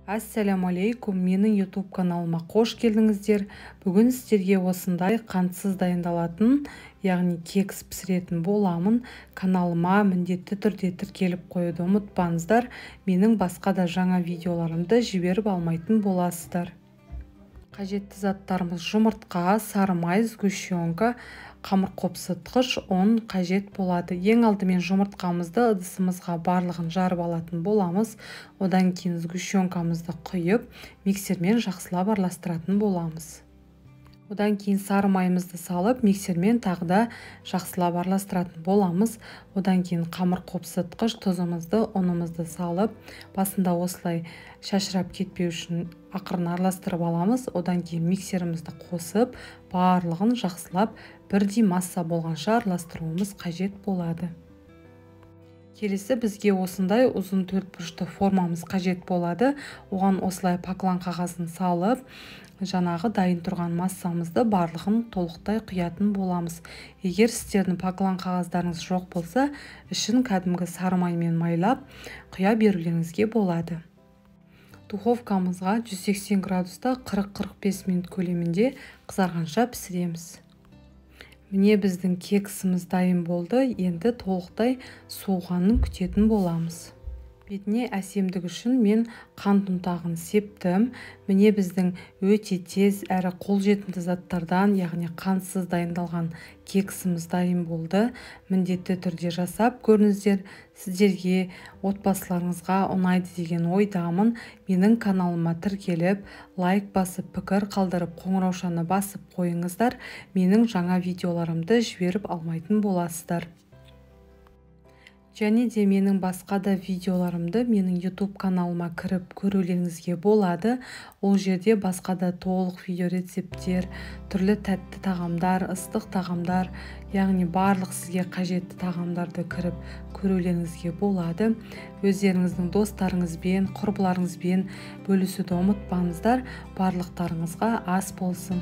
Ассаляму алейкум, менің YouTube каналыма қош келдіңіздер. Бүгін сіздерге осындай қантсыз дайындалатын, яғни кекс пісіретін боламын. Каналыма міндетті түрде тіркеліп қоюды ұмытпаңыздар. Менің басқа да жаңа видеоларымды жіберіп алмайтын боласыздар. Қажетті заттарымыз: жұмыртқа, сары май, сгущенка, қамыр қопсытқыш, ұн қажет болады. Ең алдымен жұмыртқамызды ыдысымызға барлығын жарып алатын боламыз. Одан кейін сгущенкамызды құйып, миксермен жақсылап араластыратын боламыз. Одан кейін сары майымызды салып, миксермен тағы да жақсылап араластыратын боламыз. Одан кейін қамыр қопсытқыш, тұзымызды, ұнымызды салып, басында осылай шашырап кетпеу үшін ақырын араластырып аламыз. Одан кейін миксерімізді қосып, барлығын жақсылап бірдей масса болғанша араластыруымыз қажет болады. Келесі бізге осындай ұзын төрт бұрышты формамыз қажет болады. Оған осылай паклан қағазын салып, жаңағы дайын тұрған массамызды барлығын толықтай құятын боламыз. Егер сіздердің паклан қағаздарыңыз жоқ болса, ішін кәдімгі сары маймен майлап құя берулеріңізге болады. Духовкамызға 180 градуста 40-45 минут көлемінде қызарғанша пісіреміз. Міне, біздің кексіміз дайын болды. Енді толықтай суығанын күтетін боламыз. Бетіне әсемдік үшін мен қант ұнтағын септім. Міне, біздің өте тез әрі қолжетімді заттардан, яғни қантсыз дайындалған кексіміз дайын болды. Міндетті түрде жасап көріңіздер. Сіздерге, отбасыларыңызға ұнайды деген ойдамын. Менің каналыма тіркеліп, лайк басып, пікір қалдырып, қоңыраушаны басып қойыңыздар. Менің жаңа видеоларымды жіберіп алмайтын боласыздар. Және де менің басқа да видеоларымды менің YouTube каналыма кіріп көрулеріңізге болады. Ол жерде басқа да толық видео рецепттер, түрлі тәтті тағамдар, ыстық тағамдар, яғни барлық сізге қажетті тағамдарды кіріп көрулеріңізге болады. Өздеріңіздің достарыңызбен, құрбыларыңызбен бөлісуді ұмытпаңыздар. Барлықтарыңызға ас болсын.